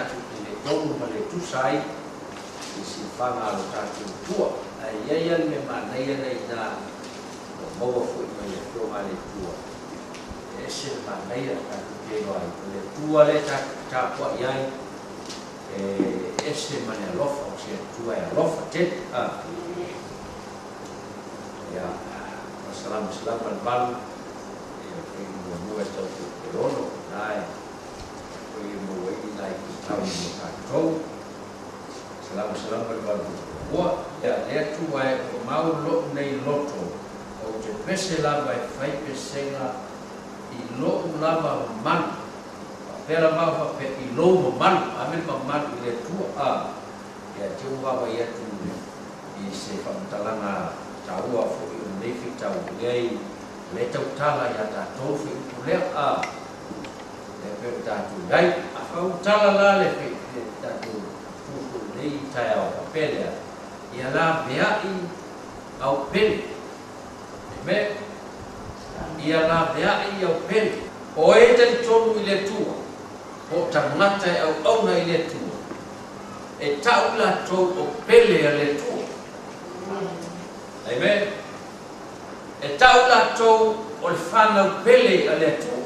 tatou te le tonu ma le tusa ai i silafaga a lo tatou Atua. Ae i ai lava le mea manaia lena i ina ua maua foi mai le Afioga a le Atua, e ese le manaia tatou te iloa ai, o le Atua lea tatou te tapuai ai, e ese ma le alofa, o se Atua e alofa tele. Ia, faasalama salama le 8, ia pei muamua e tau pe 6, na e pei e maua ai ni nai pitau mo tatou. Salama salama le 8 muamua. Ia, le Atua e ua mau lo'u nei loto, ou te pese lava e fai pesega i lo'u lava mamalu. Faapea la vao faapea i lou mamalu, ave le mamalu i le Atua. Ia, te ua vaavaai atu i se faamatalaga taua foi o lenei faitau, leai o lea tautala iā tatou fuaiupu lea, lea pei ona tatou i ai. A faautala la le tatou tu foi i lenei taeao faapea lea, ia laveai au pele. Amen. Ia laveai au pele. O e talitonu i le Atua, po o tagata e auauna i le Atua, e ta'u latou o pele a le Atua. Amen. E ta'u latou o le fanau pele a le Atua.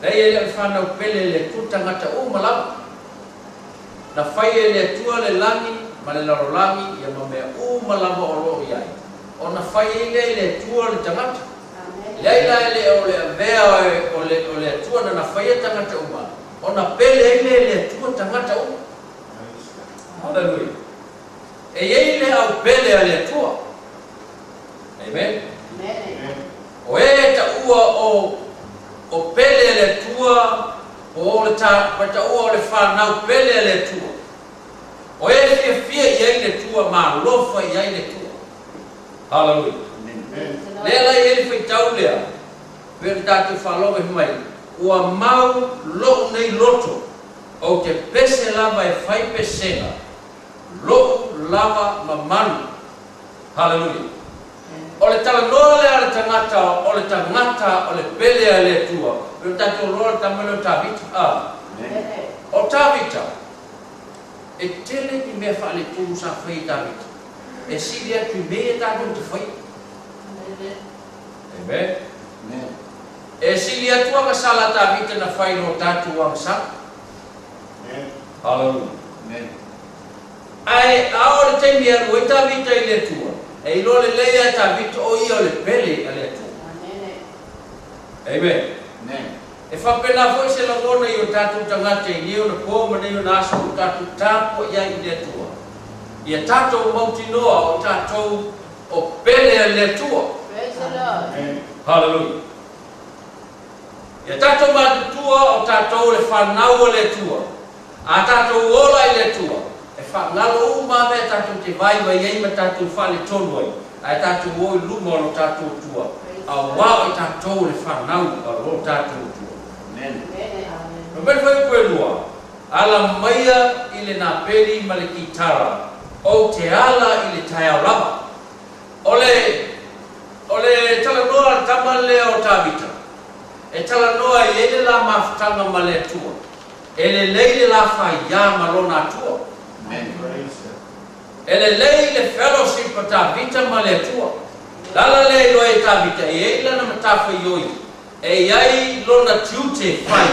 Leai e le o le fanau pele a le Atua tagata uma lava. Na fai e le Atua le lagi ma le lalolagi ia ma mea uma lava o loo i ai, ona fai ai lea i le Atua le tagata. Leai la e le o le avea o le Atua na faia tagata uma, ona pele ai lea i le Atua tagata uma. Haleluia. E iai le au pele a le Atua. Amen. O e ta'ua o pele a le Atua, po o le ta'ua o le fanau pele a le Atua. O e fiafia i ai le Atua, ma alofa i ai le Atua. Haleluia. Lea la i ai le faitau lea, pe o le tatou faalogo mai, ua mau lo'u nei loto, ou te pese lava e fai pesega, lo'u lava mamalu. Haleluia. O le talanoa lea a le tagata, o le tagata o le pele a le Atua. O le tatou loa le tama lea o Tavita. O Tavita, e tele ni mea faaletonu sa fai e Tavita. E sili atu i mea ia tatou te faia. Amen. E sili atu agasala Tavita na fai no tatou agasala. Haleluia. Ae ao le taimi e alu ai Tavita i le Atua, e iloa lelei a Tavita o ia o le pele a le Atua. Amen. E faapena foi se lagona i o tatou tagata i nei ona po ma nei ona aso o tatou tapuai ai i le Atua. Ia tatou mautinoa o tatou o pele a le Atua. Haleluia. Ia tatou matutua o tatou le fanau a le Atua. A tatou ola i le Atua, e faagalo uma mea tatou te vaivai ai ma tatou faaletonu ai, ae tatou o i luma o lo tatou Atua, auā o i tatou le fanau a lo tatou Atua. No mea fuaiupu e 2, ala maia i le napeli ma le kitara, ou te ala i le taeao lava. O le talanoa a le tama lea o Tavita, e talanoa i ai le la mafutaga ma le Atua, e lelei le la faiā ma lona Atua. E lelei le fellowship a Tavita ma le Atua. Lala lea iloa e Tavita, e iai lana matafaioi, e iai lona tiute fai,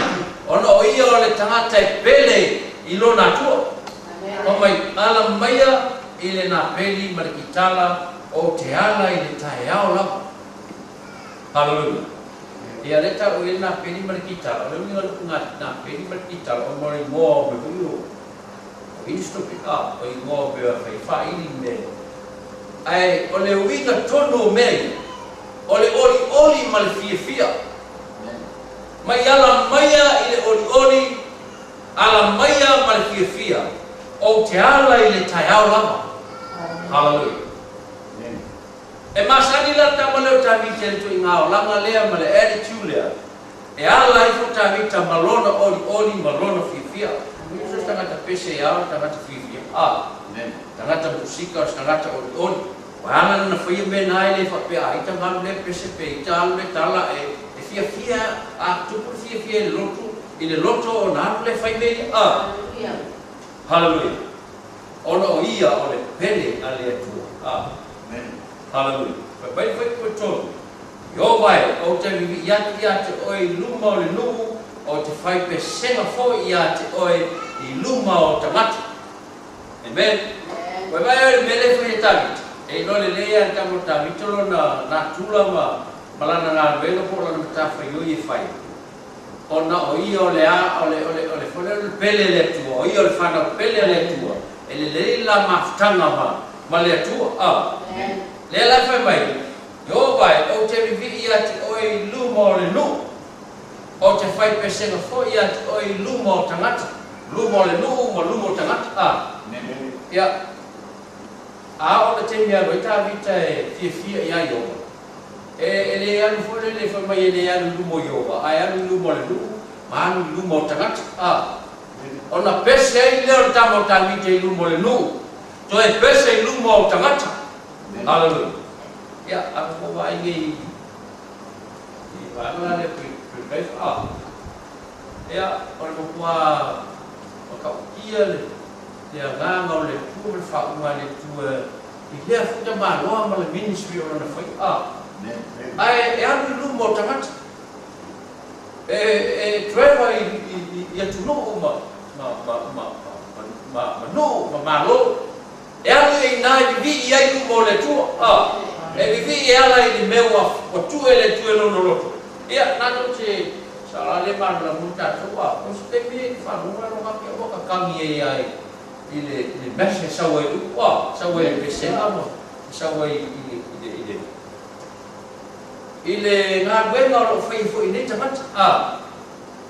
ona o ia o le tagata e pele i lona Atua. O mai ala maia i le napeli ma le kitala, o te ala i le taeao lava. Haleluia. Ia le ta'u i le napeli ma le kitala, o le uiga le upu napeli ma le kitala, o mo le igoa o mea foi o instrument, o igoa o mea fai faaili mea. Ae o le uiga tonu o mea ia, o le olioli ma le fiafia. Mai ala maia i le olioli, ala maia ma le fiafia, ou te ala i le taeao lava. Haleluia. E masani la tama lea o Tavita i le tuaiga olaga lea ma le attitude lea, e ala ifo Tavita ma lona olioli ma lona fiafia. O se tagata pese ia o le tagata fiafia. Tagata musika o se tagata olioli. Ua ala lana faia mea na e le faapea ai tagalu le pese pe i ta alu le tala e fiafia a tupu le fiafia i le lotu I le loto o na alu le fai mea ia. Hallelujah. Ona o ia o le pele a le Atua. Hallelujah. Fai mai le fuaiupu e 3. Ieova e, ou te vivii atu ia te oe i luma o le nuu, o te fai pesega foi ia te oe i luma o tagata. Amen. Fai mai o le mea lea e fai e Tavita. E iloa lelei lava le tama o Tavita lona natura ma lana galuega po o lana matafaioi e fai. Ona o ia o le a o le o le o le foi lea o le pele a le Atua, o ia o le fanau pele a le Atua, e lelei le la mafutaga ma le Atua. A. Lea la e fai mai, Ieova e, ou te vivii ia te oe i luma o le nuu, ou te fai pesega foi ia te oe i luma o tagata, luma o le nuu ma luma o tagata. A. Ia, a oo le taimi e alu ai Tavita e fiafia ia Ieova, E le alu foi lele fai mai e le alu i luma o Ieova, ae alu i luma o le nuu ma alu i luma o tagata. A Ona pese ai lea o le tama o Tavita i luma o le nuu, toe pese i luma o tagata. Haleluia. Ia, a ua vaai nei i vaega la lea pre-life, a. Ia, o le matua matautia le agaga o le Atua ma le faauuga a le Atua i lea foi tamaloa ma le ministry o lana faia, a. Ae e alu i luma o tagata, e travel i atunuu ma ma ma ma ma ma nuu ma malo, e alu i ina e vivii ai i luma o le Atua, a. E vivii e ala i le mea ua tuu e le Atua i lona loto. Ia, na tou te sa la le malamalama tatou, a. O se taimi e faalogo alo ake ua kakagi ai ai i le i le mese e sau ai upu a, sau ai i le pesega ma sau ai i le galuega o lo o faia foi i nei tagata a.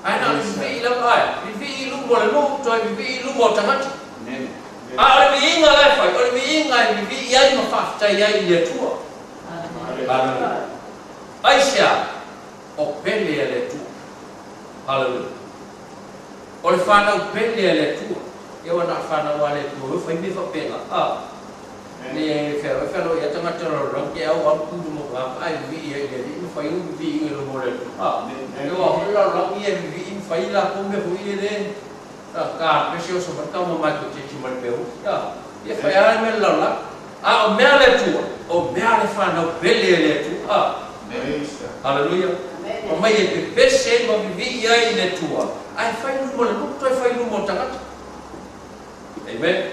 Ae na o le vivii lava ae, vivii i luma o le nuu, toe vivii i luma o tagata. A o le viiga la e fai, o le viiga e vivii ai ma faafetai ai i le Atua. Haleluia. Aisea? O pele a le Atua. Haleluia. O le fanau pele a le Atua. Ia ua na o le fanau a le Atua e fai mea faapena. A. Le fealoi fealoi ia tagata o le lalolagi ke au au tu luma o tagata ae vivii ai i le Alii ma fai ulu viiga i luma o le Atua. A. Ia ua foi le lalolagi ia e vivii ma fai latou mea foi ia le ka pese oso mai tama mai ko titi ma le peu. A. Ia fai a le mea le lalolagi. A o mea le Atua, o mea le fanau pele a le Atua. A. Haleluia. O mai e pepese ai ma vivii ai i le Atua. Ae fai luma o le nuu, toe fai luma o tagata. Amen.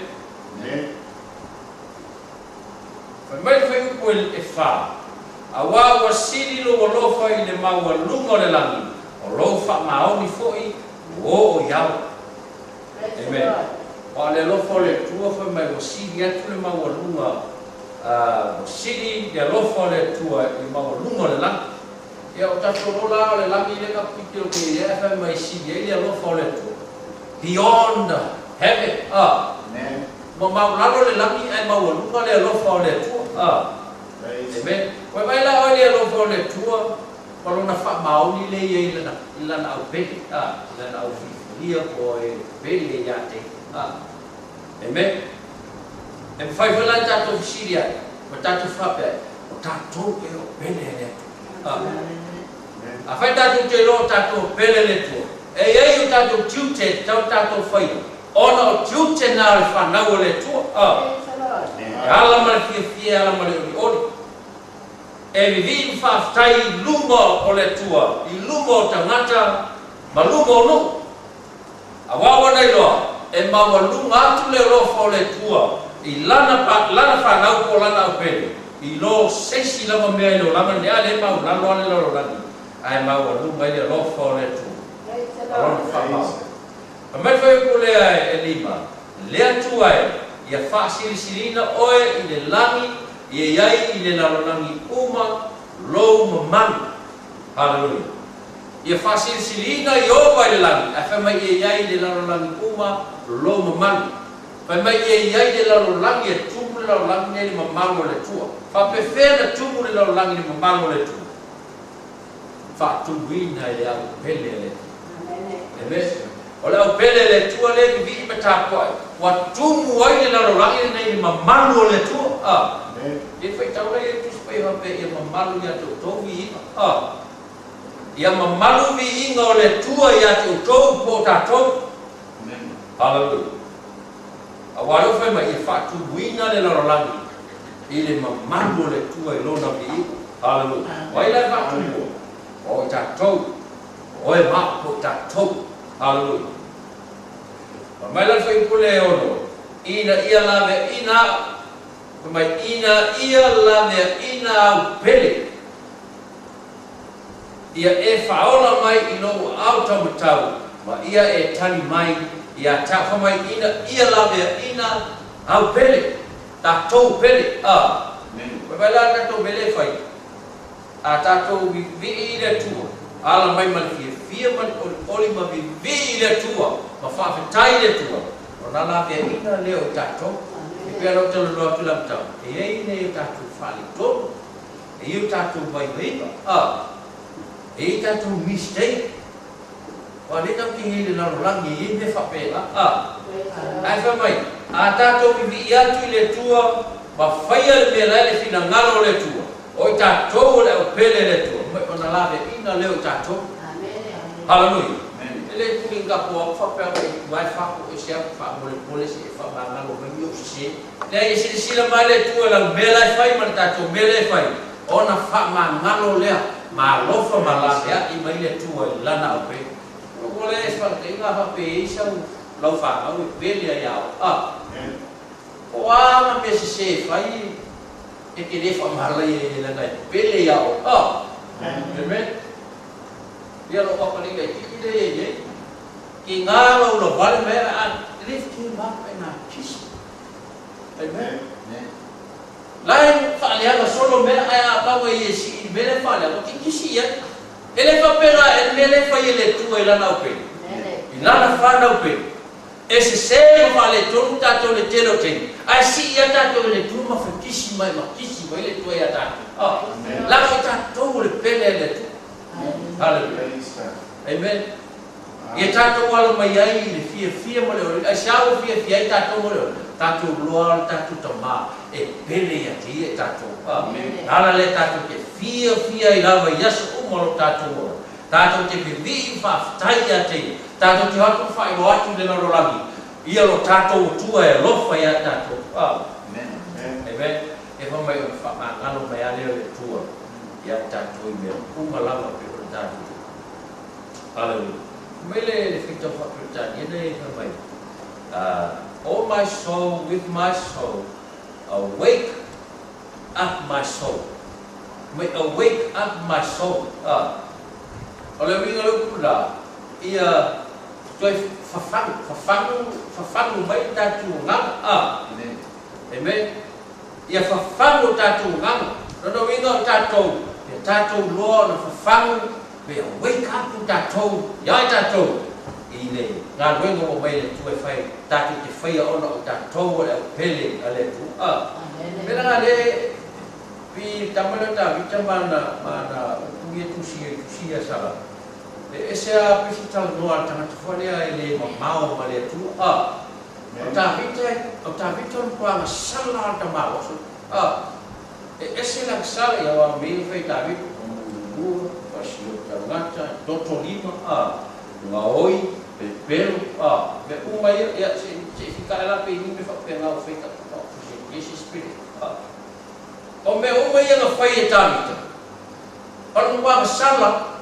Fai mai le fuaiupu e 4. Auā ua sili lou alofa i le maualuga o le lagi, o lou faamaoni foi ua oo i ao. Amen. Aua o le alofa o le Atua fai mai ua sili atu le maualuga, ua sili le alofa o le Atua i le maualuga o le lagi. Ia o tatou loa la o le lagi lea tatou tilotilo ke i ai ae fai mai sili ai le alofa o le Atua. Beyond heaven. Ua maulalo le lagi ae maualuga le alofa o le Atua. Amen. Ua vaai la oe i le alofa o le Atua ma lona faamaoni lea e i ai i lana au pele, i lana au filifilia po o e pele ia te ia. Amen. E mafai foi la ona tatou fesili ai ma tatou faapea ai, o tatou ea o pele a le Atua? Afai tatou te iloa o tatou o pele a le Atua, e i ai o tatou tiute e tatau ona tatou faia, ona o tiute na o le fanau a le Atua. E ala ma le fiafia, e ala ma le olioli. E vivii ma faafetai i luma o le Atua, i luma o tagata ma luma o nuu. Auā ua na iloa, e maualuga atu le alofa o le Atua i lana lana fanau po o lana au pele, i lo se isi lava mea i le olaga lenei, a lea e maulalo lava le lalolagi, ae maualuga ai le alofa o le Atua ma lona faamaoni. Fai mai le fuaiupu lea e 5, Le Atua e, ia faasilisiliina oe i le lagi, ia i ai i le lalolagi uma lou mamalu. Haleluia. Ia faasilisiliina Ieova i le lagi, ae fai mai ia i ai i le lalolagi uma lou mamalu. Fai mai ia i ai le lalolagi, e tumu le lalolagi nei i le mamalu o le Atua. Faapefea ona tumu le lalolagi i le mamalu o le Atua? Faatumuina e le au pele a le Atua. Amen. O le au pele a le Atua lea e vivii ma tapuai, ua tumu ai le lalolagi lenei i le mamalu o le Atua. A. E faitau la ia le Tusi Paia faapea, Ia mamalu ia te outou viiga. A. Ia mamalu viiga o le Atua ia te outou po o tatou. Haleluia. Auā lea ua fai mai, ia faatumuina le lalolagi i le mamalu o le Atua i Lona viiga. Haleluia. O ai la e faatumua? O i tatou. O oe ma au po o tatou. Haleluia. Fai mai la le fuaiupu le 6, Ina ia laveaina au, fai mai, ina ia laveaina au pele. Ia e faaola mai i lou aao taumatau, ma ia e tali mai ia te au. Fai mai, ina ia laveaina au pele, tatou pele, a. Fai mai la tatou mea lea e fai, a tatou vivii i le Atua, ala mai ma le fiafia ma le olioli ma vivii i le Atua, ma faafetai i le Atua, ona laveaina lea o tatou. E pei ona ou talanoa atu i le amataga, e i ai nai o tatou faaletonu. E i ai o tatou vaivaiga, a. E i ai tatou mistake. Aua o lea tatou te i ai i le lalolagi e i ai mea faapena, a. Ae fai mai, a tatou vivii atu i le Atua ma faia le mea la e le finagalo o le Atua, o i tatou o le aupele a le Atua, mai ona laveaiina lea o i tatou. Haleluia! E le tuli ka po atu faapea mai i tua e fako ese atu faamolemole se i faamagalo mai ni ou sese. Leai, e silasila mai le Atua i lau mea la e fai ma le tatou mea lea e fai, ona faamagalo lea ma alofa ma laveai mai le Atua i Lana aupele. Ua leai se faataitaiga a faapea e i ai sau lau fanau e pele ai ia oe, a po o a ana mea sese e fai e te le faamalaia i ai leaga e pele ia oe, a. Amen. Ia lou akalei laitiiti lea e i ai, tiga lou lavale mai a lift him up and I kiss him. Amen. La e faaleaga solo mea ae a tau ai e sii i le mea lea e faaleaga, ou te kisi i ai. E le faapena e le mea lea e fai e le Atua i Lana aupele, i Lana fanau pele. E sese ma faaletonu tatou i le tele o taimi, ae sii lava tatou e le Atua ma fekisi mai ma kisi mai le Atua ia tatou. Leaga o tatou o le pele a le Atua. Haleluia. Amen. Ia tatou alo mai ai i le fiafia ma le olioli. Aisea ua fiafia ai tatou ma le olioli? Tatou loa le tatou Tama e pele ia te ia i tatou. Ala lea tatou te fiafia ai lava i aso uma o lo tatou ola. Tatou te vivii ma faafetai ia te ia. Tatou te o atu ma faailoa atu i le lalolagi ia lo tatou Atua e alofa ia tatou. Amen. E fai mai ona faamagalo mai lava lea o le Atua ia tatou i mea uma lava pei ona tatou Hallelujah. Fai mai le le faitau faa-Peretania lea fai mai, Oh my soul with my soul, awake up my soul. Fai mai, awake up my soul. O le uiga o le upu la, ia toe fafagu, fafagu, fafagu mai le tatou agaga. Amen. Ia fafagu o tatou agaga. Lona uiga o tatou, ia tatou loa ona fafagu pe awake up tatou ia i tatou i le galuega ua aumai e le Atua e fai, tatou te faia ona o tatou o le aupele a le Atua. Mea leaga le pi tama lea o Tavita ma ana ma ana upu ia tusi ai tusi ia Sala. E ese a pisi talanoa a le tagata foi lea e le mamao ma le Atua. A o Tavita o Tavita o le matua agasala a le tama a E ese lana sala ia aua mea fai Tavita, Pamululua, Pasio tagata, toto lima, a, gaoi, pepelo, a, mea uma ia, ia se i fikaʻe la pe ni mea faapena ua fai ta se spirit, a. O mea uma ia na fai e Tavita, o le matua sala,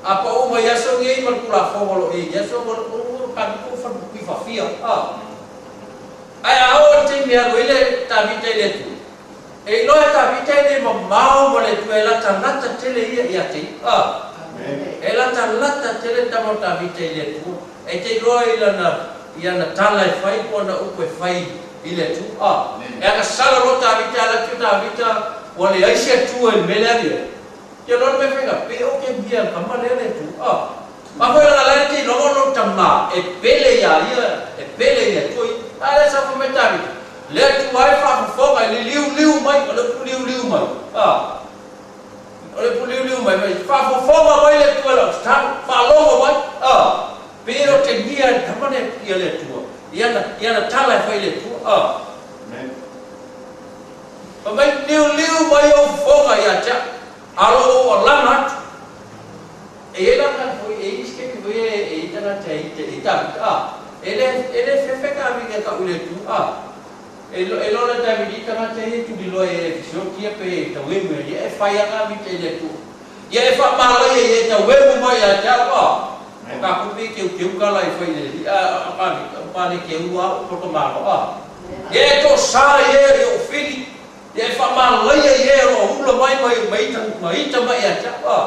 a pau mai aso nei ma le Tulafono o lo o i ai i aso, ua Tavita ua falukupi faafia, a. Ae a oo i le taimi e alu ai le Tavita i le Atua, e iloa e Tavita e le mamao ma le Atua, e latalata tele ia ia te ia. A. E latalata tele le tama o Tavita i le Atua, e te iloa i lana, i ana tala e fai po o ana upu e fai i le Atua. A. E agasala loa Tavita, e alu atu Tavita, ua leai se Atua i le mea lea a ia. Ke loa le mea faiga, pe o ke mea kama lea le Atua. A. Ma foi lana lae te iloa o lou tama e pele ia ia, e pele i le Atua ia. A lea sa fai mai Tavita, le Atua e faafofoga i le liuliu mai, o le upu liuliu mai, a, o le upu liuliu mai, mai faafofoga mai le Atua i lau tatalo, faalogo mai, a, pe o te mia e tama le ia le Atua, i ana, i ana tala e fai i le Atua, a. Fai mai, liuliu mai ou fofoga ia te au, a lo ou alama atu. E la ka foi e iske ki foi e ita na te i ta a ele ele fefe ka vi ka ule tu a e lo la ta vi ta na te tu di lo e fisio kia pe ta we me e fa ya ka vi te le tu ia e fa ma lo ye ta we mo mo ya ta ko ka ku pi ke ke ka la i foi le a pa vi pa le ke u a ko ko ma lo a ye to sa ye o fili ye fa ma lo ye ye lo u lo mai mai mai ta mai ta mai ya ta a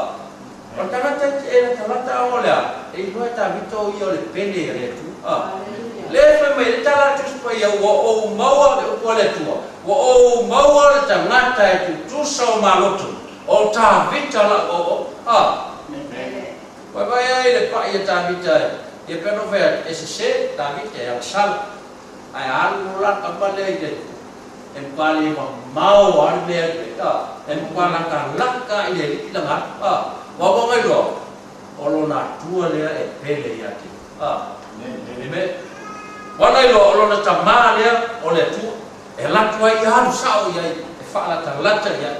o tagata e la tagata o lea e iloa e Tavita o ia o le pele a le Atua. Le fai mai le tala atu paia ua ou maua le upu a le Atua. Ua ou maua le tagata e tutusa o maloto. O Tavita la o o. Vai vai ai le pai e Tavita e. Ia peno fea e sese Tavita e alasala. Ai alu la kapa le i le e mpale ma mau a le e mpala ka laka i le liki langa. Wa wa ngai lo o lona tua lea e pele ia te. Amen. Wa ngai lo o lona tamā lea o le Atua. E latu ai alu sao ia e whaalata lata ia.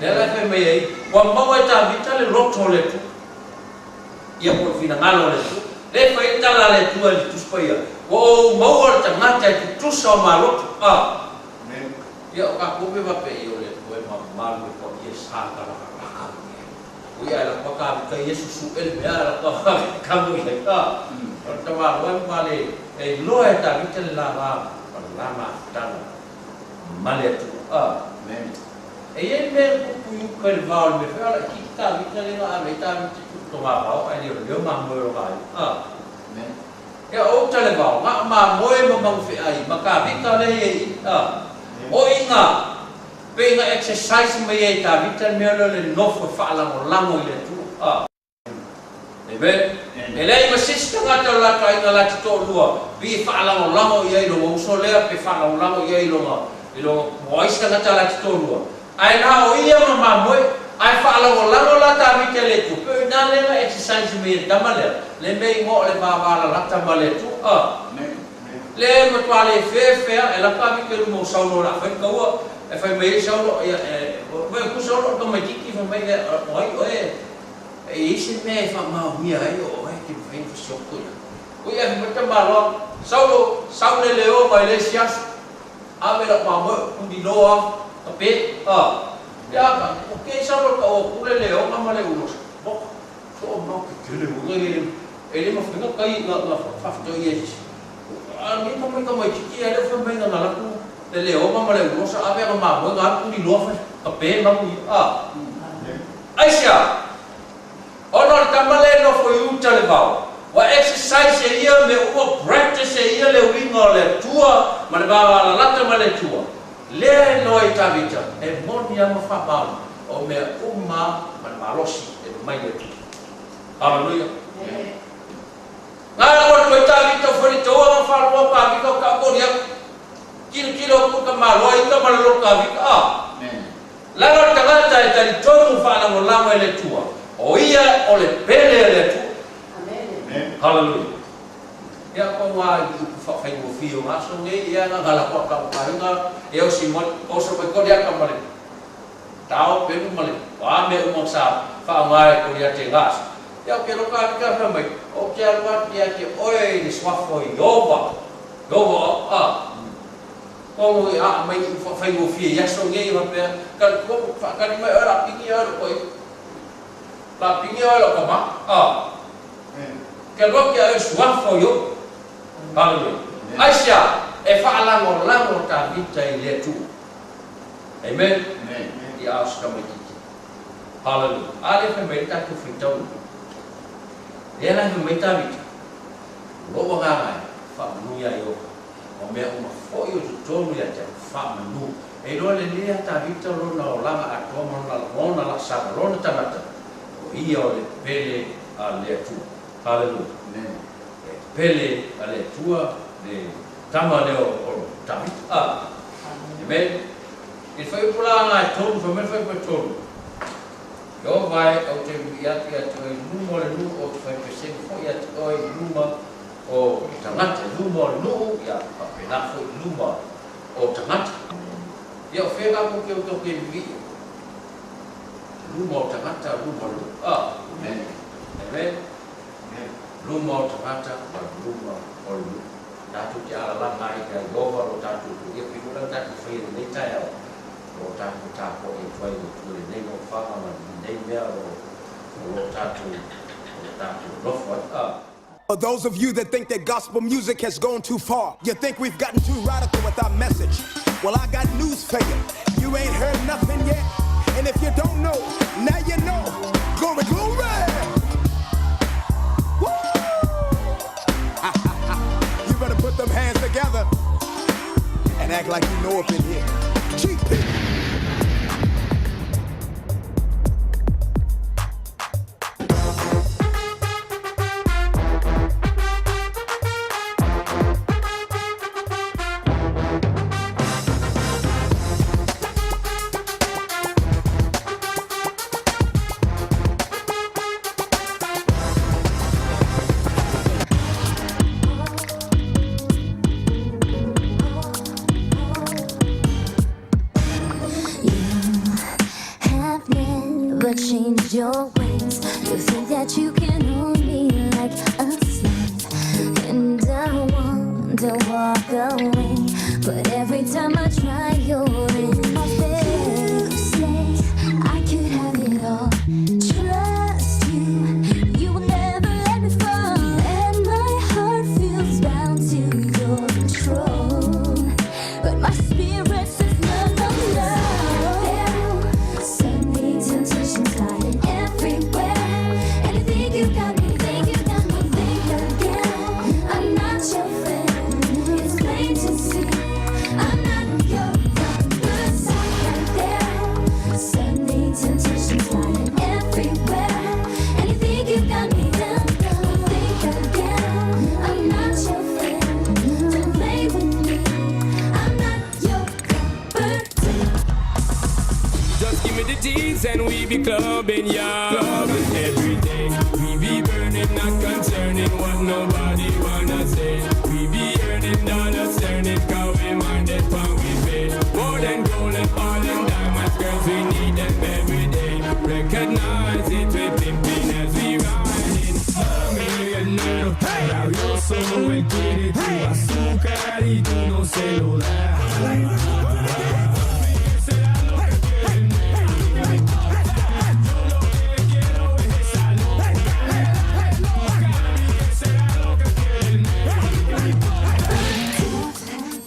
Lea la fai mai ai ua maua e Tavita le loto o le Atua. Ia po le finagalo o le Atua. Le fai tala le Atua le tusi paia. Ua ou maua le tagata e tutusa o maloto. Ia o ka kupe vape i o le Atua e mamalu e po ia sa ka laka laka. Ia la kwa ka ka Yesu su el mea la kwa ka mo ia ka. O ta ma lo ma le e lo e Tavita le la va la ma tana. Male tu. Amen. E ye me ku ku yu ka le va me fa la ki Tavita le la me Tavita tu to ma va ai le le ma mo ro ga. Amen. Ia o ta le va ma ma mo e ma ma fe ai ma ka vita le ye. O inga pe inga exercise me ye Tavita me lo le nofo fa la mo i le tu. Amen. E lei ma sista ngata la ka inga la to lua bi fa la mo ia i lo uso lea pe fa la mo ia i lo i lo mo ista ngata la to lua. Ai na o ia ma ma mo ai fa la mo la Tavita le tu pe na le na exercise me ye tamale le me ngo le va va la la tamale tu. Le ma twa le fe fe e la pa mi ke lu mo saulo la fe ka ua e fai me saulo ia e me ku saulo ka mai tiki fa mai o ai o e e isi me fa ma mi ai o ai ki fai fa soko ia o ia ma ta ma lo saulo saule le o mai le sias a me la ma mo ku di lo a ka pe a ia ka o ke saulo ka o ku le le o ma le ulo bo so ma ke ke le o le e le ma fa ka i na fa fa to ia a ni ka mai ka mai tiki ai le fa mai na la ku le le o ma le ulo sa ave ma mo ga ku di lo fa ka pe ma mu a ai sia ono le tamale no fo iuta le vao wa exercise e ia me ua practice e ia le uiga o le Atua ma le vava lalata ma le Atua le lo e Tavita e moni ama whamau o mea uma ma le malosi e mai le Atua. Hallelujah. Ngā rawa toi Tavita o whare tōa ma whāroa pāvika o ka kori aku. Kilo kilo ku ka maloa i ka malalo kāvika. Lalo le tagata e tari tonu whaalango e le Atua. O ia o le pele e le Atua. Hallelujah. Ia ko ngā i upu whawhai mo whio ngā so nei ia ngā ngala koa ka ukahinga e o si mo o so mai kori aka male. Tao penu male. Wā me umang sa wha ngā e kori ate ngā. Ia o ke loka avika wha mai. O ke alu atu ia ke oe i le swafo i Iova. Iova a. Kongo i a mai i whawhai mo whio ia so nei whapea. Ka whakari mai o la pingi o lo koi. La pingi o lo kama. A. Ke loa kia e suafo yo. Hallelujah. Aisia, e whaalango lango Tavita i le Atua. Amen. I a oska mai tiki. Hallelujah. A le whai mai tātou whitau. Lea la whai mai Tavita. Loa ngā ngai, whaamanu ia i oka. O mea uma foi o tutonu ia te whaamanu. E loa le lea Tavita lona o langa atoa ma lona la sanga, lona tangata. O ia o le pele a le Atua. Hallelujah. E pele a le Atua le tama leo o Tavita. Amen. I whai upula ngā tonu, whai mai whai pa tonu. Yo vai au te ui atu ia te oi luma o le nuu o te whai pesegu fo ia te oi luma o tangata. Luma o le nuu, ia whapena fo i luma o tangata. Ia o whenga ko ke o toke i. Luma o tangata, luma o le nuu. Amen. Amen. Luma o tagata ma luma o le nuu. Tatou te alalaga ai ia Ieova lo tatou Atua. Ia pei foi la ona tatou faia i lenei taeao, o lo o tatou tapuai atu ai i le Atua i lenei nofoaga ma lenei mea o lo o tatou o lo o tatou nonofo ai. A. For those of you that think that gospel music has gone too far, you think we've gotten too radical with our message. Well, I got news for you. You ain't heard nothing yet. And if you don't know, now you know. Glory, glory! Woo! You better put them hands together and act like you know up in here. GP! You have never changed your ways. You think that you can own me like a slave, and I want to walk away. But every time I try, you're in my face. You say I could have it all. Trust you, you will never let me fall. And my heart feels bound to your control. But my spirit says no, no, no. Suddenly temptation's hiding everywhere. And you think you got me, think you got me, think again. I'm not your friend. It's plain to see. I'm not your number. Stop right there. Suddenly temptation's hiding everywhere. And you think you got me down, think again. I'm not your friend. Don't play with me. I'm not your cup of tea. Just give me the G's and we be clubbing, yeah. Clubbing every day. We be burning, not concerning what nobody wanna say. We be earning dollars, turning, cause we minded pound we pay. More than gold and all them diamonds, girls, we need them every day. Recognize it, we pimping as we ride it. Mami, el negro está rabioso, él quiere tu azúcar y tú no se lo das. Será lo que quiere el negro, no me importa. Yo lo que quiero es esa loca, loca. Mami, ¿qué será lo que quiere el negro? No me importa.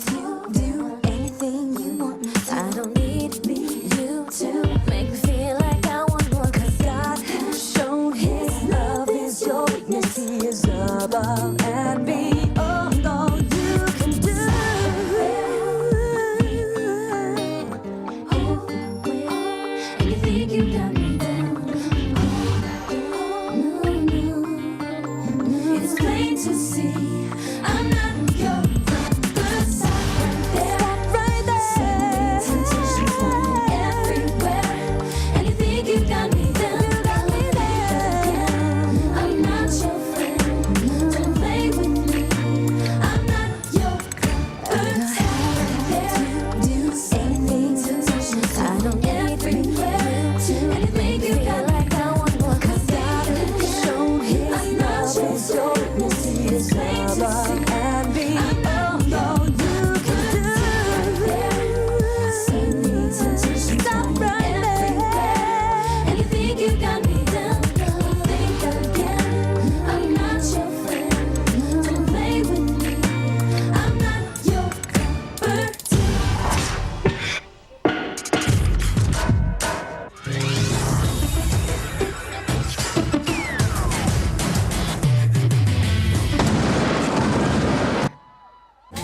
To do anything you want. I don't need you to make me feel like I want more. 'Cause God has shown His love is your weakness. He is above and beyond all you can do. Everywhere, and you think you got me down. No, no, no. It's plain to see I'm not your number. Stop right there. Stop right there. Temptation's flying everywhere, and you think you got me down. You got me there. I'm not your friend. Don't play with me. I'm not your cup of tea. Do anything to touch. I don't everywhere, and you think you got like I want more. 'Cause God has shown His love is your weakness. He is above and beyond all you can do. Suddenly temptation's flying everywhere, and you think you got me down. Think again. I'm not your friend. Don't play with me. I'm not your cup of tea.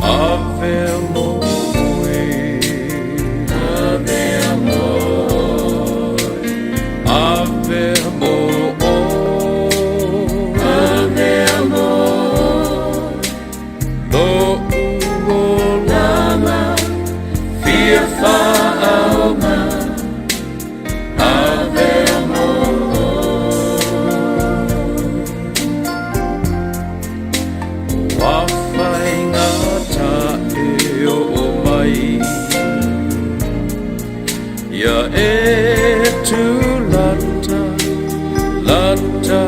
Ave moi, ave moi, ave moi, ave moi, Lo uolanga, fia whaaoga, ave moi. Wa whaingata e o o mai Ia e tu lata, lata.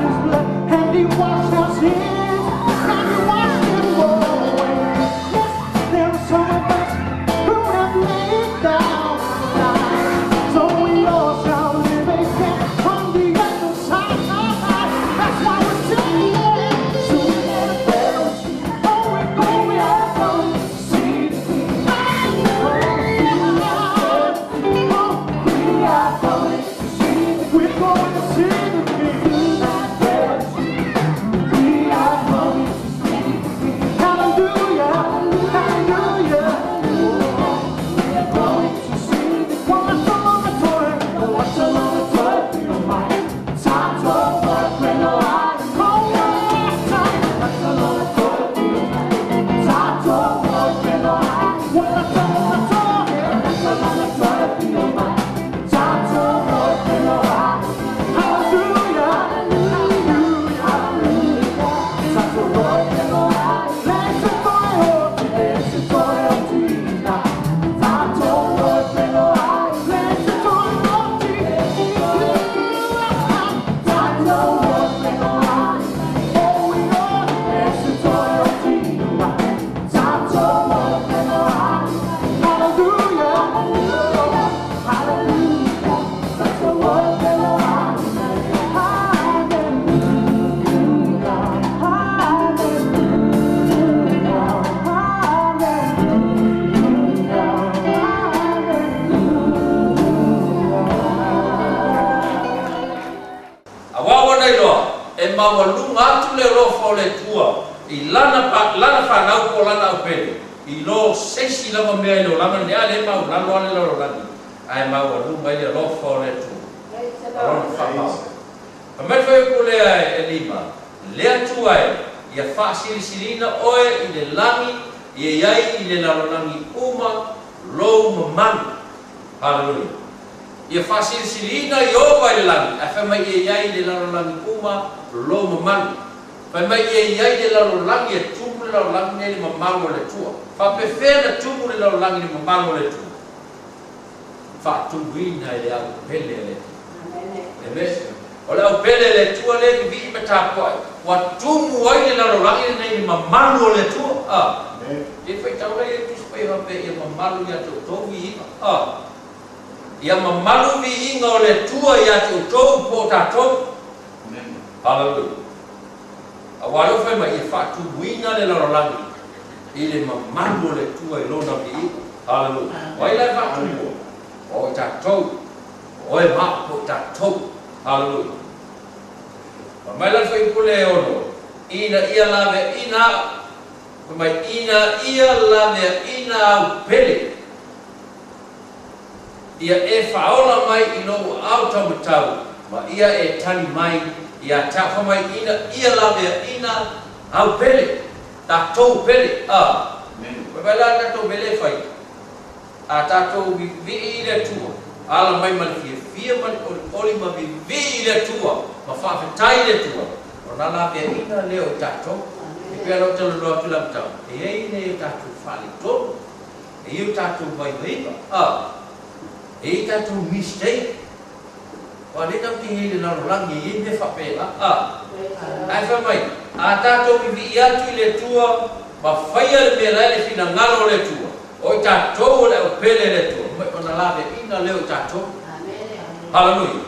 his blood and he washed our sins and he washed them away. Yes, there are some of us who have laid down our lives, so we all shall live again on the other side. That's why we're singing sweet fellowship. Oh, we're going to see the King. Oh, we are going to see the King. We're going to see the King. We are going to see the King. Hallelujah, hallelujah. We are going to see the King. What's along the toy, what's along the toy, Auā ua nailoa, e maualuga atu le alofa o le Atua i Lana, Lana fanau po o Lana aupele, i lo se isi lava mea i le olaga lenei, a lea e maualalo lava le lalolagi, ae maualuga ai le alofa o le Atua ma Lona faamao. Fai mai le fuaiupu lea e lima, Le Atua e, ia faasilisiliina oe i le lagi, ia i ai i le lalolagi uma lou mamalu. Haleluia! Ia faasilisiliina Ieova i le lagi, ae fai mai ia i ai i le lalolagi uma lou mamalu. Fai mai ia i ai le lalolagi e tumu le lalolagi nei i le mamalu o le Atua. Faapefea na tumu le lalolagi i le mamalu o le Atua? Faatumuina e le aupele a le Atua. Amen. O le aupele a le Atua lea e vivii ma tapuai, ua tumu ai le lalolagi lenei i le mamalu o le Atua. A. E faitau ai le Tusi Paia faapea, Ia mamalu ia te outou viiga. A. Ia mamalu viiga o le Atua ia te outou po o tatou. Haleluia. Aua lea ua fai mai, ia faatumuina le lalolagi i le mamalu o le Atua i Lona viiga. Haleluia. O ai la e faatumua? O i tatou. O oe ma au po o tatou. Haleluia. Fai mai la le fuaiupu lea e ono, ina ia laveaina au. Fai mai, ina ia laveaina au pele. Ia e faaola mai i lou aao taumatau, ma ia e tali mai ia te au. Fai mai, ina ia laveaina au pele, tatou pele, a. Fai mai la tatou mea lea e fai, a tatou vivii i le Atua, ala mai ma le fiafia ma le olioli ma vivii i le Atua, ma faafetai i le Atua, ona laveaina lea o tatou. E pei ona ou talanoa atu i le amataga, e i ai nai o tatou faaletonu. E i ai o tatou vaivaiga, a. E i ai tatou mistake. Aua o lea tatou te i ai i le lalolagi e i ai mea faapena, a. Ae fai mai, a tatou vivii atu i le Atua ma faia le mea la e le finagalo o le Atua, o i tatou o le aupele a le Atua, mai ona laveaiina lea o i tatou. Haleluia!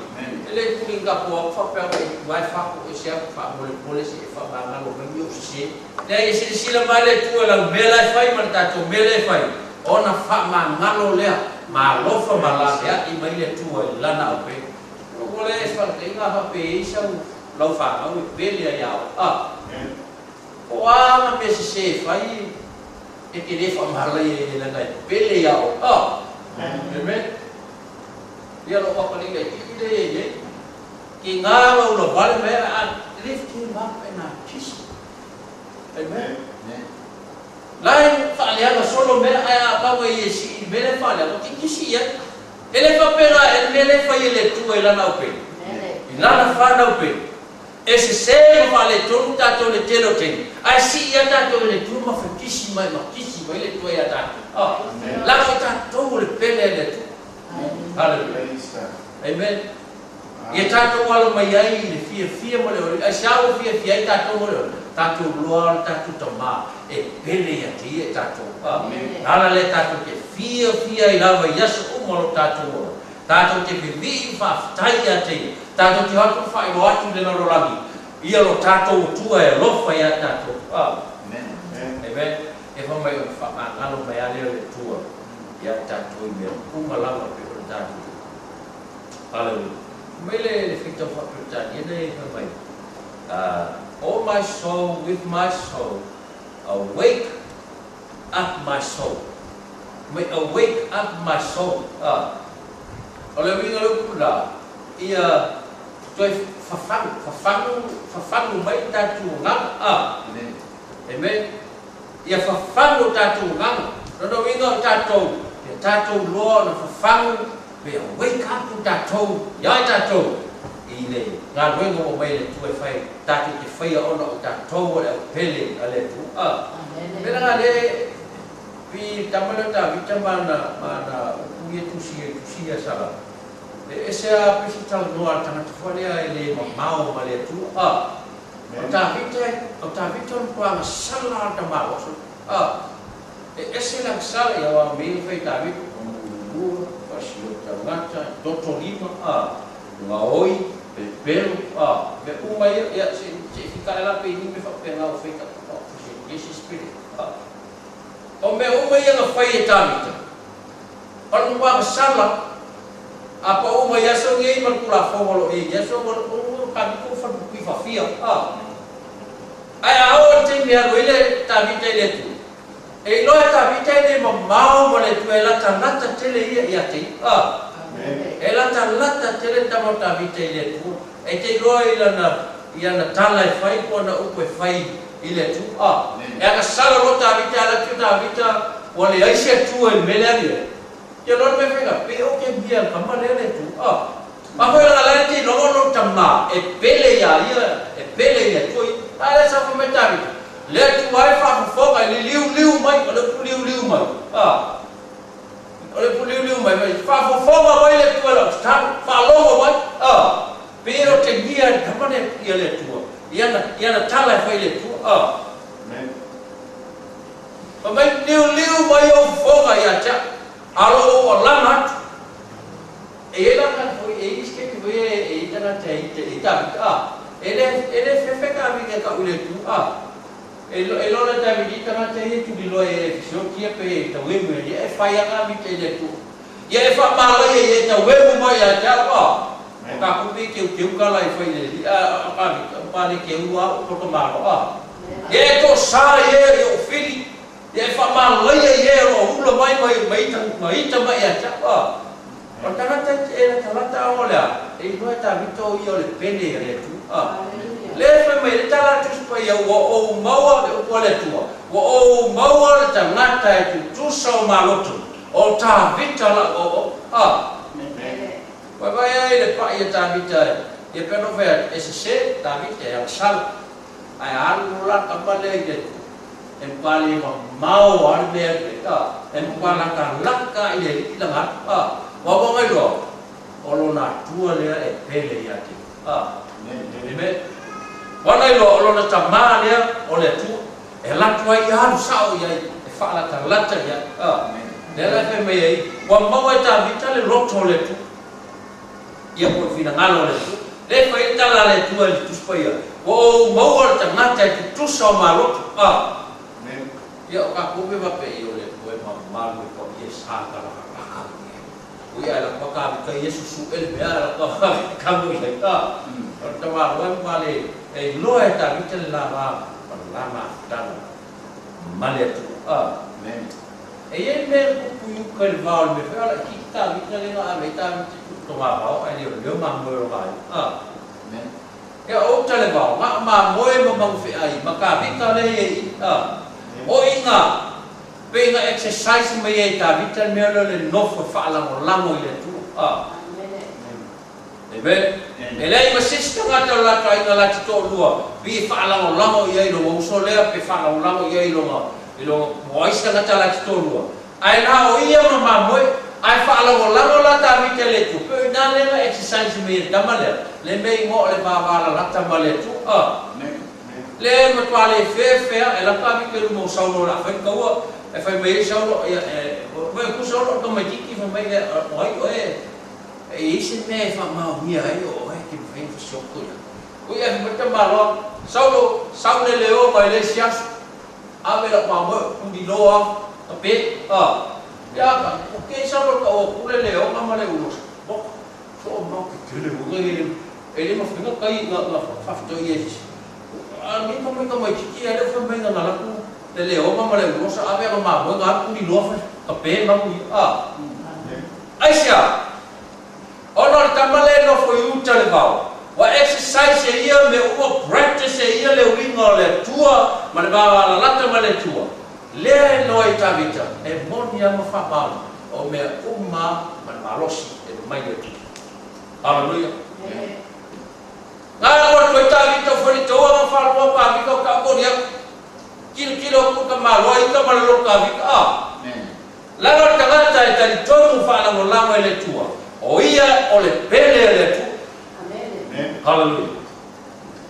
E le puli ka po au faapea ua e tu ae fako ese au faamolemole se e faamagalo mai mi ou sese. Leai, e silasila mai le Atua i lau mea la e fai ma le tatou mea lea e fai, ona faamagalo lea ma alofa ma laveai mai le Atua i Lana aupe. Ua le faataitaiga a faapea e i ai sau lau fanau e pele ai ia oe. A! Po o a ana mea sese e fai, e te le faamalaia i leaga e pele ia oe. A! Amen. Ia lou akalei laitiiti lea e i ai nei, ke ngā lau lavale mai a lift him up and I kiss him. Amen. La e faaleaga solo mea ae a tau ai e sii i le mea lea e faaleaga, ou te kisi i ai. E le faapena e le mea lea e fai e le Atua i Lana aupele, i Lana fanau pele. E sese ma faaletonu tatou i le tele o taimi, ae sii lava tatou e le Atua ma fekisi mai ma kisi mai le Atua ia tatou. Oh, leaga o tatou o le pele a le Atua. Haleluia. Amen. Ia tatou alo mai ai i le fiafia ma le olioli. Aisea ua fiafia ai tatou ma le olioli? Tatou iloa le tatou Tama e pele ia te Ia i tatou. O le ala lea tatou te fiafia ai lava i aso uma o lo tatou ola. Tatou te vivii ma faafetai ia te Ia. Tatou te o atu ma faailoa atu i le lalolagi ia lo tatou Atua e alofa ia tatou. Amen. Ia fai mai ona faamagalo mai lava lea o le Atua ia tatou i mea uma lava pei ona tatou. Hallelujah. Fai mai le le faitau faa-Peretania lea fai mai, Oh my soul with my soul, awake up my soul. Fai mai, awake up my soul. O le uiga o le upu lena, ia toe fafagu, fafagu, fafagu mai le tatou agaga. Amen. Ia fafagu o tatou agaga. Lona uiga o tatou, ia tatou loa ona fafagu Pe awake atu tatou ia i tatou i le galuega ua aumai e le Atua e fai, tatou te faia ona o tatou o le au pele a le Atua. Mea la le pi tama lea o Tavita ma ana ma ana upu ia tusi e tusi ia Salamo. E ese a pisi talanoa a le tagata foi lea e le mamao ma le Atua. O Tavita o Tavita o le matua agasala a le tamaloa. E ese le agasala ia aua mea ia fai Tavita, Pamululua, Pasio tagata, toto lima, a, gaoi, pepelo, a, mea uma ia, ia se i fitae la pe ni mea faapena ua fai ta, a, se spirit, a. O mea uma ia na fai e Tavita, o le matua agasala, a pau mai aso nei ma le Tulafono o lo o i ai i aso, ua Tavita ua falukupi faafia, a. Ae a oo i le taimi e alu ai le Tavita i le Atua, e iloa e Tavita e le mamao ma le Atua, e latalata tele ia ia te ia. A! E latalata tele le tama o Tavita i le Atua, e te iloa i lana, i ana tala e fai po o ana upu e fai i le Atua. A! E agasala loa Tavita, e alu atu Tavita, ua leai se Atua i le mea lea e alu i ai. Ia loa le mea faiga, pe o ke mea le tama lea le Atua. A! Ma foi lana lae te iloa lou tama e pele ia ia, e pele i le Atua ia. A lea sa fai mai Tavita, Le Atua e faafofoga i le liuliu mai, o le upu liuliu mai, a, o le upu liuliu mai, fai, faafofoga mai le Atua i lau tatalo, faalogo mai, a, pe o te gia le tama lea ia le Atua, i ana, i ana tala e fai i le Atua, a. Fai mai, liuliu mai ou fofoga ia te au, a o lou alama atu. E i ai la tagata foi, e i ai isi taimi foi e i ai tagata e ita, e ita a, e le, e le fefe Tavita e tau i le Atua, a. E, e lola Tavita i tagata ia e tuliloa e fesioti ia pe e tauemu ia, e fai lava Tavita i le Atua. Ia e faamalaia ia e tauemu mai ia te au, a. O tatou pei e teuteu tala e fai i le Alii, a o Tavita, ua male teu lava ou poto malo, a. Ia e tosa ia i ou fili, Ia e faamalaia i e o lo o ula mai ma ita ma ita mai ia te au, a. O le tagata e latalata a o le a? E iloa e Tavita o ia o le pele a le Atua, a. Lea e fai mai le tala a Tusi Paia, Ua ou maua le upu a le Atua, ua ou maua le tagata e tutusa o maloto, o Tavita lau auauna, a. Vaivai ai le paʻi a Tavita ia pei ona ou fai atu, e sese Tavita e agasala. Ae alu la tama lea i le e matua le mamao lava le mea e a, e matua latalata i le alii lana atu a. Ua ua mai loa, o lona Atua lea e pele ia te ia a. Amen. Ua na iloa o lona tama lea o le Atua e alu atu ai alu sao i ai e faalatalata i ai a. Lea la e fai mai ai, ua maua e Tavita le loto o le Atua. Ia po o le finagalo o le Atua. Lea e fai ai le tala a le Atua i le Tusi Paia, Ua ou maua le tagata e tutusa o maloto. A. Ia o tatou mea faapea ia o le Atua e mamalu e paia e sa talatalaka mai ai. Ui ae lapa tavita ia susu ele mea ae lapa kamu i ai. A. O le tamaloa e ma le e iloa e tavita le lala ma le la mafutaga ma le Atua. A. E i ai le mea e tupu i uka i le va o le mea foi a laitiiti Tavita lea na ave ai Tavita i Tuutoga-vao ae le o le mea o mamoe o le vaega. A. Ia o uta le vao, na o mamoe ma magufeai ma Tavita lea i ai i i. A. O i na, pei na exercise mai ai e Tavita le mea lea o le nofo e faalagolago i le Atua. A. Amen. E leai ma se isi tagata o le latou aiga la te toalua pei e faalagolago i ai i lona uso lea pe faalagolago i ai i lona i lona po o ai se tagata la te toalua ae na o ia ma mamoe ae faalagolago la la Tavita i le Atua, pei o i ina lea na exercise mai ai e le tama lea le mea igoa o le vavalalata ma le Atua. Le matua le feafea e alu atu Tavita i luma o Saulo o le a fai le taua, e fai mai ai Saulo, ia, e, fai atu Saulo o le tamaitiiti, fai mai, ia, o ai oe, e i ai se mea e faamaonia ai o oe e te mafai ona fasioti ia. Ui ae fai mai le tamaloa, Saulo, sau le leoga i le isi aso, ave lau mamoe o tuliloa ka pe, a. Ia, ka, okei Saulo ka o atu le leoga ma le ulosa, oka, so o mau ke tele uga e le, e le mafai na kai, na, na faafetoi e se isi. A nei ka mai tamaitiiti ia lea ua fai mai na na laku le leoga ma le ulosa, ave ana mamoe na alu tuliloa fa, ka pe mamu ia, a. Aisea? Ona o le tama lea e nofo i uta le vao, ua exercise e ia mea uma, practice e ia le uiga o le Atua ma le vavalalata ma le Atua. Lea e loa i Tavita, e moni a ma faamaoni o mea uma ma le malosi e mai le Atua. Haleluia! Na alu atu ai Tavita o fai le taua ma faalua Tavita o tau Koliata. Tilotilo atu le tamaloa ita ma le loto Tavita, a. Leaga o le tagata e talitonu faalagolago e le Atua, o ia o le pele a le Atua. Haleluia.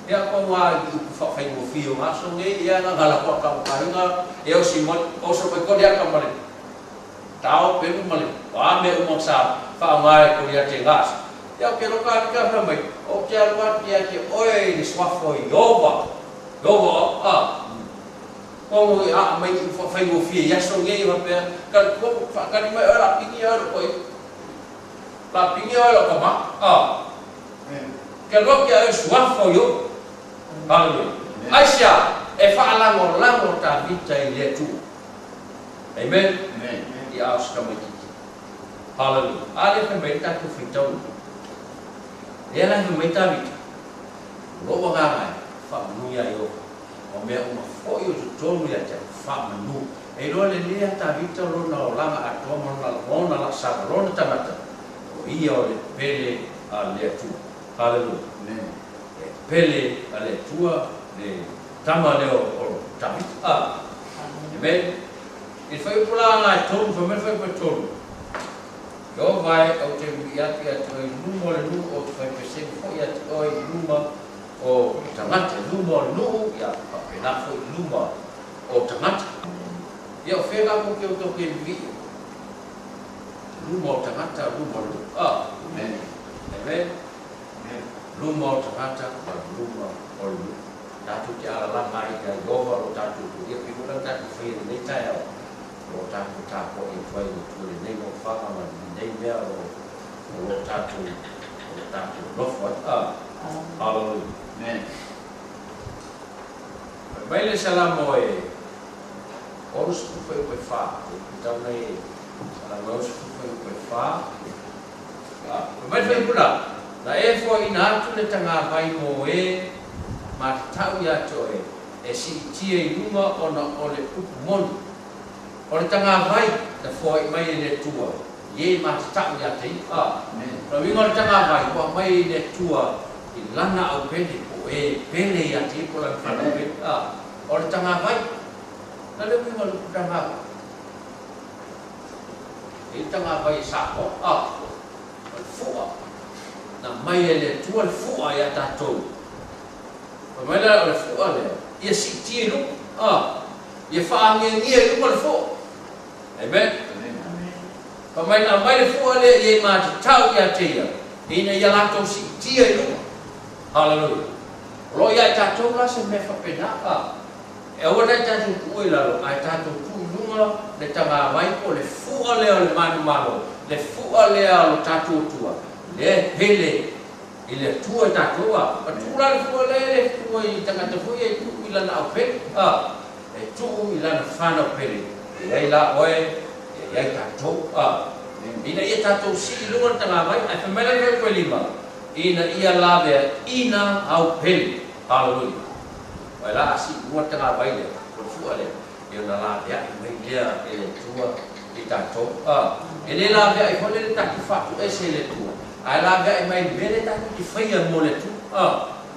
Ia pau a i upu faafaigofie o aso nei, ia na gala koa ka makainga, e osi mai, oso mai Koliata ma le tao pelu ma le o a mea uma sa faaaoga e Koliata i ga aso. Ia o ke loka alika fai mai, ou te alu atu ia te oe i le suafa o Ieova. Ieova a. Komo i aa mai i faafaigofie i aso nei faapea, Talitonu, faatali mai oe lapigi oe lou toeaina. Lapigi oe lou tama. A. Ke alu atu ia oe suafa o Iobo. Haleluia. Aisea? E faalagolago Tavita i le Atua. Amen. I ao se tamaitiiti. Haleluia. A lea fai mai le tatou faitauga. Lea la e fai mai Tavita, O lou agaga e faamanu iā Iobo. O mea uma foi o totonu ia te au, faamanu. E iloa lelei a Tavita lona olaga atoa ma lona lona laasaga, lona tagata, o ia o le pele a le Atua. Haleluia. E pele a le Atua le tama lea o Tavita. A. Amen. I le fuaiupu la ga e tolu, fai mai le fuaiupu e tolu, Ieova e, ou te wii atu ia te oe i luma o le nuu, ou te fai pesega foi ia te oe i luma o tagata, i luma o le nuu, ia faapena foi i luma o tagata. Ia o fea tatou te o tatou te vivii? Luma o tagata, luma o le nuu. Ah. Amen. Amen. Luma o tagata ma luma o le nuu. Tatou te alalama ai ia Ieova lo tatou Atua. Ia pei foi la ona tatou faia i lenei taeao, o lo tatou tapuai atu ai i le Atua i lenei nofoaga ma lenei mea o lo tatou o lo tatou nofo ai. Ah. Hallelujah. Amen. Fai mai le Salamo e 64, e tau nei Salamo e 64. Ah, fai mai le faipula, na e foaiina atu le tagavai mo e ma tatau ia te oe, e siitia i luga ona o le upu moni. O le tagavai na foai mai e le Atua, i e ma tatau ia te ia. A. O le uiga o le tagavai ua aumai e le Atua i lana aupele, po o e pele ia te ia po o lana fanau pele. A. O le tagavai, na le uiga o le upu tagavai. E i le tagavai e Samoa. A. O le fua. Na aumai e le Atua le fua ia tatou. Fai mai la o le fua lea, ia siitia i luga. A. Ia faagiagia i luga le fua. Amen. Fai mai na aumai le fua lea i e matatau ia te ia, ina ia latou siitia i luga. Haleluia. O lo o ia i tatou la se mea faapena, a. E aua ne i tatou tuua i lalo, ae tatou tuu i luga le tagavai po o le fua lea o le manumalo, le fua lea o lo tatou Atua, lea e pele i le Atua i tatou, a. A tuu la le fua lea, e le tuua i tagata foi ia e tuu i lana aupele, a. E tuu i lana fanau pele, e i ai la oe, e i ai tatou, a. Ina ia tatou sii i luga le tagavai, ae fai mai la le fuaiupu e lima, ina ia laveaiina au pele. Haleluia. Aua la a sii i luga le tagavai lea, po o le fua lea, ia ona laveai mai lea e le Atua i tatou, a. E le laveai foi lea le tatou faatuese e le Atua, ae laveai mai i le mea lea tatou te faia mo le Atua, a.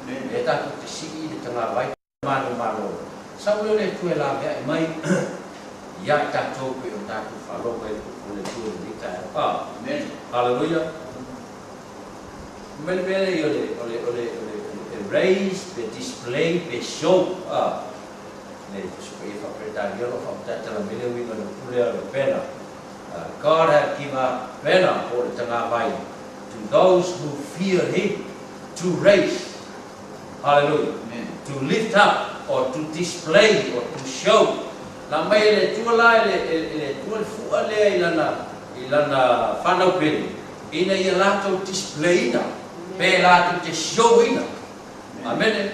Lea tatou te sii i le tagavai. Manumalo. Sau lea o le Atua e laveai mai ia i tatou pei o tatou faalogo ai le upu o le Atua i lenei taeao. Amen. Haleluia. Fai mai le mea lea o le, o le, o le, o le, o le raise, pe display, pe show, a. Le Tusi Paia faa-Peretania o lo o faamatala mai le uiga o le upu lea o le banner. God hath give a banner, po o le tagavai, to those who fear Him, to raise, hallelujah, to lift up, or to display, or to show. Na aumai e le Atua la, e le, e le Atua le fua lea i Lana, i Lana fanau pele, ina ia latou display ina, pe latou te show ina. Amene.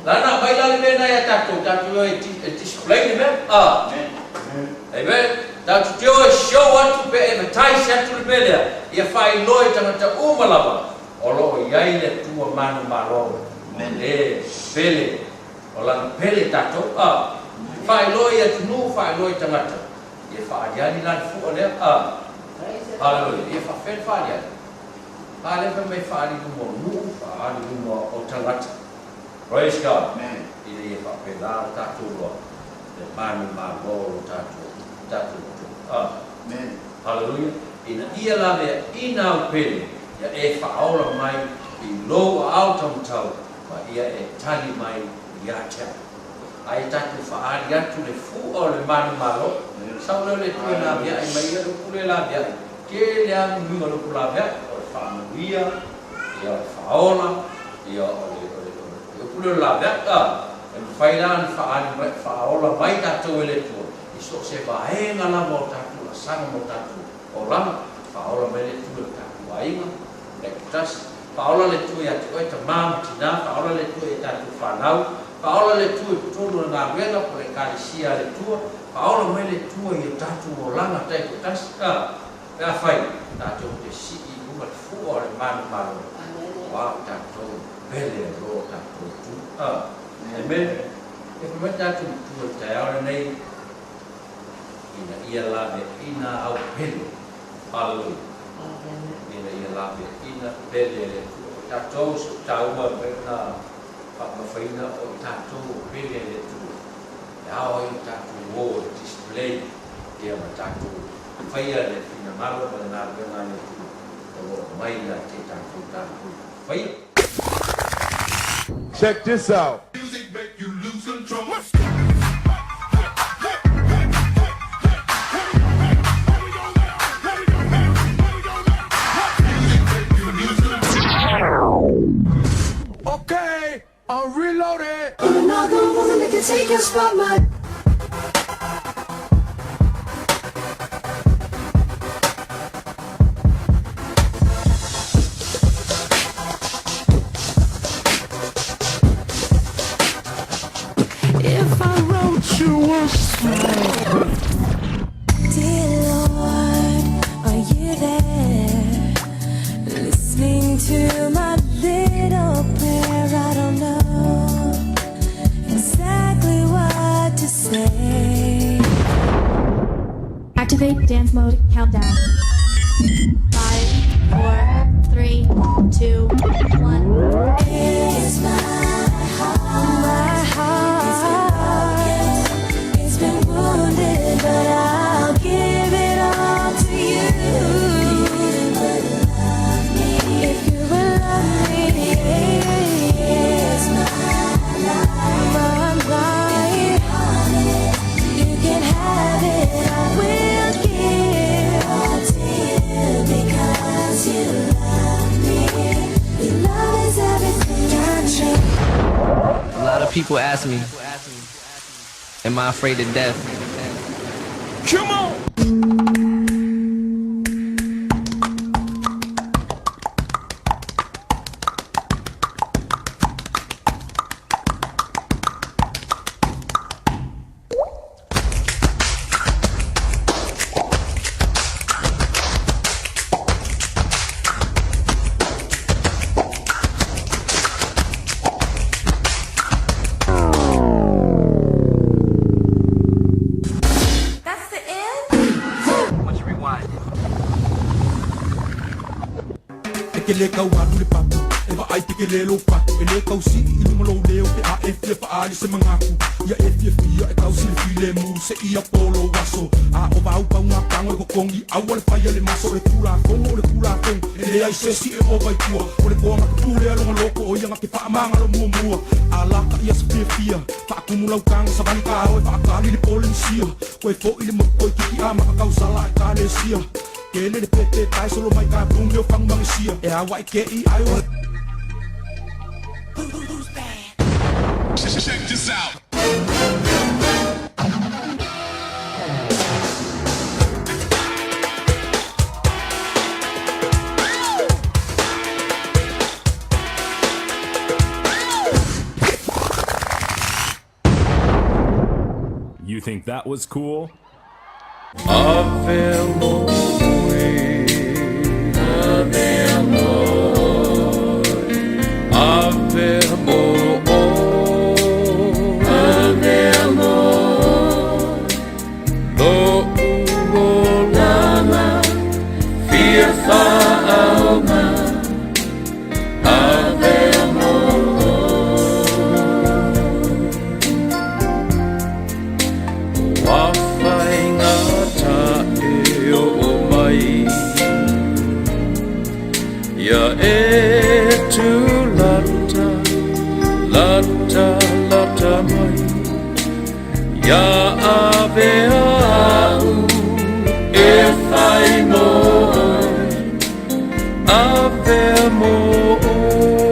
La na aumai la le mea lena ia tatou, tatou o e display le mea. Ah. Amen. Tatou te o e show atu pe advertise atu le mea lea, ia faailoa i tagata uma lava o lo o i ai le Atua manumalo o le pele, o lana pele tatou. Ah. Faailoa i atunuu, faailoa i tagata. Ia faaaliali la le fua lea. Ah. Hallelujah. Ia faafefea le faaaliali? A lea fai mai faaali i luma o nuu, faaali i luma o tagata. Praise God. Ina ia faapena le tatou loa le manumalo o lo tatou tatou Atua. Hallelujah. Ina ia laveaiina au pele, ia e faaola mai i lou aao taumatau ma ia e tali mai ia te au. A ia tatou faaali atu le fua o le manumalo, sau lea o le Atua e laveai mai ia le upu lea laveai, Tele lava uiga o le upu laveai, o le faamanuia, ia o le faaola, ia o le, o le, o le upu lea o le laveai, a, e mafai la ona faaali mai, faaola mai tatou e le Atua i so o se vaega lava o tatou laasaga ma o tatou olaga, faaola mai le Atua i o tatou aiga, taitasi, faaola le Atua ia te oe tama ma tina, faaola le Atua i a tatou fanau, faaola le Atua i totonu o le galuega po o le Ekalesia a le Atua, faaola mai le Atua i o tatou olaga taitoatasi, a, pe afai tatou te sii i luga le fua o le manumalo, ua tatou pele ai loa o tatou Atua. A, Amen. E fai mai tatou matua i le taeao lenei, ina ia laveaiina au pele. Haleluia. Ina ia laveaiina pele e le Atua. O tatou so taua e mafai ona faamamafaina o i tatou o pele e le Atua. E ao ai o tatou o e display ia ma tatou faia le finagalo ma le galuega a le Atua o lo o mai ia te tatou tatou faia. Check this out. Okay, I'm reloaded. Another woman that can take your spotlight. If I wrote you a song. Dear Lord, are you there? Listening to my little prayer. I don't know exactly what to say. Activate dance mode countdown. 5, 4, 3, 2, 1. It's my heart. My heart, It's been wounded, but I'll give it all to you. If you would love me, it's my life. my life, You can have it. I will give. all to you because you love me. Your love is everything I need. A lot of people ask me, am I afraid of death? Come on. That's the end? Want you rewind it. E ke le kau alu le papu. E vaai tekele lou patu E lē tausii i luma lou leo Pe a e fia faali se magatu Ia e fiafia e tausi le filemu Seia po lou aso A o vaupauga tago e totogi Aua le faia le maso O le tulafono o le tulafono E leai se isi e ova i tua O le toa na te pulea lona loto O ia na te faamagalo muamua Alataʻi aso fiafia Faatumu lau taga savali taeao E faatali le Polenisia Toe foʻi le motu toeititi Amata tausala Ekalesia Tele le pepe pae solo mai ka pume o fagumagesia E auaʻi keʻi ai o Check this out. You think that was cool? Ave mo Ave mo Ave mo Ave mo Lo uolanga Fia faaoga Ave mo Ua faigata e oo mai Ia e tulata lata lata mai Ia ave au e fai mo Ave mo.